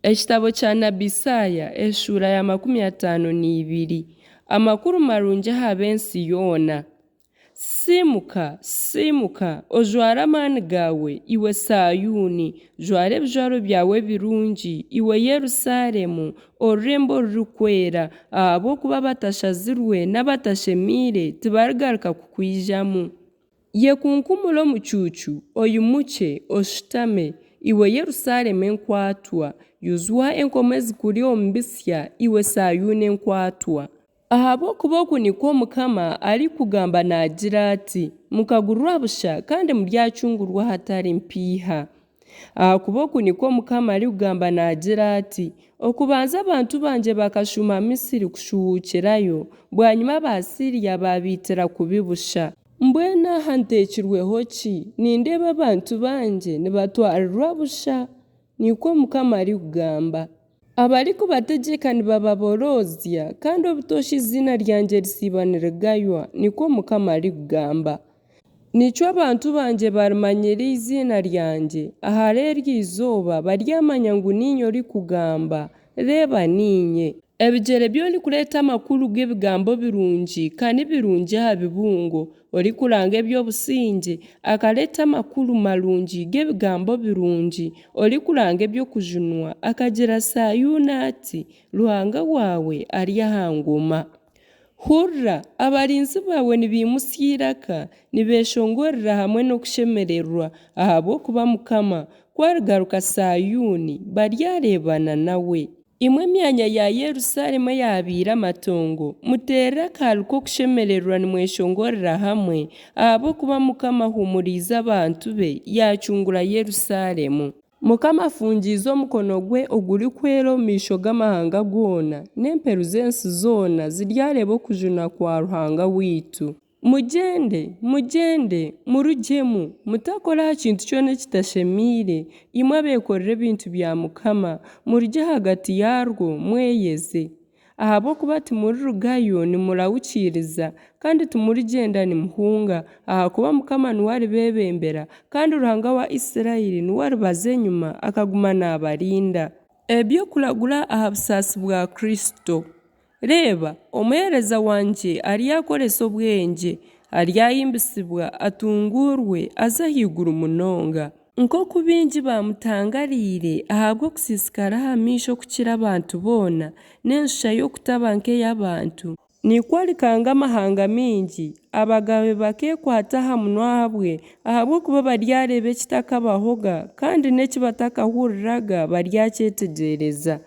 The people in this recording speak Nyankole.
Ekitabo kya nabi Isaaya eshuura ya 52. Amakuru marungi aha b'ensi yoona. Sisiimuka, sisiimuka, ojware amaani gaawe, iwe Saayuuni! Jwara ebijwaro byawe ebirungi, iwe Yerusaalemu, orurembo orurikwera, ahabw'okuba abatashazirwe n'abatashemeire tibarigaruka kukwijamu. Yekunkumure omucuucu, oimukye, oshutame, iwe Yerusaalemu enkwatwa! Yuzya enkomo ezikuri omu bitsya, iwe Saayuuni enkwatwa! Ahabw'okuba oku nikwo Mukama arikugamba naagira ati, Mukagurwa busha, kandi muryacungurwa ahatari mpiiha. Ahakuba oku nikwo Mukama arikugamba naagira ati, Okubanza abantu bangye bakashuuma Misiri kushuuhuukirayo, bwanyima Abaasiriya baabaitira kubi busha. Mbwenu aha nteekirweho ki, nindeeba abantu bangye nibatwarirwa busha? Nikwo Mukama arikugamba. Abarikubategyeka nibababoroozya, kandi obutoosha eiziina ryangye risiiba nirigaywa, nikwo Mukama arikugamba. Nikyo abantu bangye barimanyira eiziina ryangye, ahari eryo izooba baryamanya ngu niinye orikugamba, reeba niinye. Ebigyere by'orikureeta amakuru g'ebigambo birungi ka ni birungi aha bibungo, orikuranga eby'obusingye, akareeta amakuru marungi g'ebigambo birungi, orikuranga eby'okujunwa, akagira Saayuuni ati, Ruhanga waawe ari aha ngoma. Hurira! Abarinzi baawe nibaimutsya eiraka, nibeeshongorera hamwe n'okushemererwa, ahabw'okuba Mukama ku arigaruka Saayuuni, baryareebana nawe. Imwe emyanya ya Yerusaalemu eyaabaire amatongo, muteere akaari k'okushemererwa nimweshongorera hamwe, ahabw'okuba Mukama ahuumuriize abantu be, yaacungura Yerusaalemu. Mukama afungiize omukono gwe ogurikwera omu maisho g'amahanga goona, n'emperu z'ensi zoona ziryareeba okujunwa kwa Ruhanga waitu. Mugyende, mugyende, murugyemu, mutakora aha kintu kyona ekitashemeire, imwe abeekorera ebintu bya Mukama, murugye ahagati yaarwo, mweyeze. Ahabw'okuba timurirugayo nimurahukiiriza, kandi timurigyenda nimuhunga, ahakuba Mukama niwe aribeebembera, kandi Ruhanga wa Isiraeli niwe aribaza enyima, akaguma naabarinda. Eby'okuragura aha busaasi bwa Kristo. Reeba, omuheereza wangye aryakoresa obwengye, aryahimbisibwa, atunguurwe, aze ahaiguru munonga. Nk'oku baingi baamutangariire ahabw'okusiisikara aha maisho okukira abantu boona, n'enshusha y'okutaba nk'ey'abantu, nikwo arikanga amahanga maingi, abagabe bakeekwata aha munwa ahabwe, ahabw'okuba baryareeba ekitakabahoga, kandi n'eki batakahuriraga baryakyetegyereza.